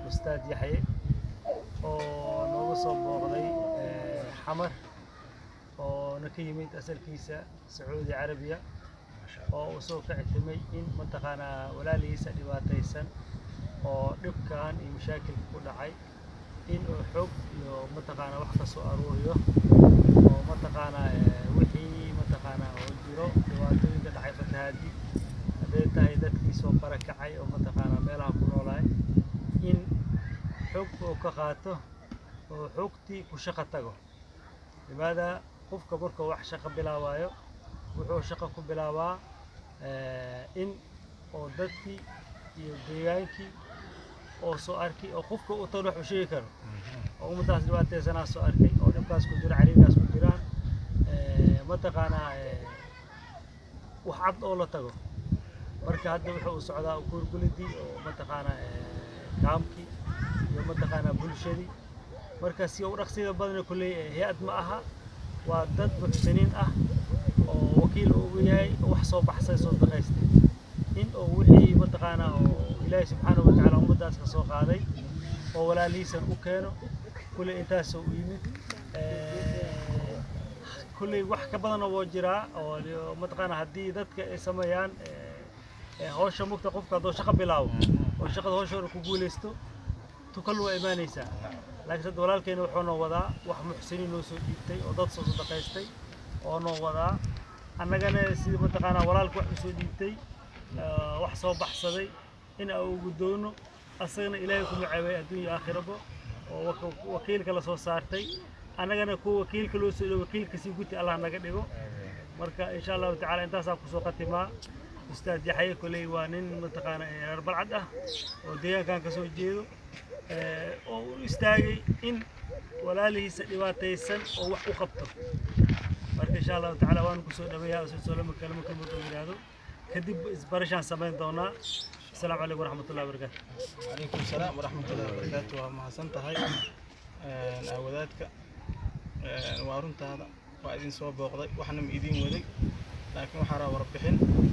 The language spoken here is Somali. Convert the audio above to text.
Ustaad Yaxye oo nooga soo booqday Xamar, oo na ka yimid asalkiisa Sacuudi Carabiya, oo uu soo kicitimay in mataqaanaa walaalihiisa dhibaataysan oo dhibkan iyo mashaakilka ku dhacay in uu xog iyo mataqaanaa wax ka soo aruuriyo, oo mataqaanaa wixii mataqaanaa oo jiro, dhibaatooyinka dhacay, fatahaadii hadday tahay, dadkii soo barakacay oo mataqaanaa meelaha ku noolaay, in xog uu ka qaato oo xogtii ku shaqo tago. Limaada qofka markuu wax shaqo bilaabaayo, wuxuu shaqo ku bilaabaa in oo dadkii iyo deegaankii oo soo arkay, oo qofka uu tan wax u sheegi karo, oo ummaddaas dhibaataysanaa soo arkay, oo dhibkaas ku jira, cariirkaas ku jiraan, mataqaanaa wax cad oo la tago. Marka hadda wuxuu u socdaa kuurgulidii oo mataqaanaa kaamkii iyo mataqaanaa bulshadii. Marka si u dhaqsida badan kulley hay'ad ma aha, waa dad muxsiniin ah oo wakiil ugu yahay oo wax soo baxsay, soo daqaystay, in uu wixii mataqaanaa oo Ilaahay subxaanahu watacaala ummaddaas ka soo qaaday oo walaalihiisan u keeno. Kulley intaasoo u yimid. Kulley wax ka badanna wuu jiraa oo mataqaanaa haddii dadka ay sameeyaan hawsha mugta. Qofka hadduu shaqo bilaabo oo shaqada hawsha ku guuleysto, tukal waa imaanaysaa. Laakiin hadda walaalkeena wuxuu noo wadaa wax muxsiniin noo soo dhiibtay oo dad soo sadaqaystay oo noo wadaa. Annagana sida mataqaanaa walaalka wax usoo dhiibtay, wax soo baxsaday, in aan ugu doono, asagana Ilaahay ku maceebay adduun iyo aakhirabo, oo wakiilka la soo saartay, annagana kuwa wakiilka loo soo dhigo wakiilka sii guti Allah naga dhigo. Marka insha Allahu tacaala intaasaa kusoo khatimaa. Ustaad Yaxye koley waa nin mataqaana reer Balcad ah oo deegaankan kasoo jeedo, oo u istaagay in walaalihiisa dhibaataysan oo wax u qabto. Marka insha Allahu tacaala waan kusoo dhaweeyaa si lama kalama kelmad uu yidhaahdo, kadib isbarashaan samayn doonaa. Asalaamu calaykum waraxmatullahi wabarakaatu. Calaykum salaam waraxmatullahi wabarakaatu. Waa mahadsan tahay wadaadka. Waa runtaada, waa idin soo booqday, waxna ma idin waday, laakiin waxaa rabaa warbixin.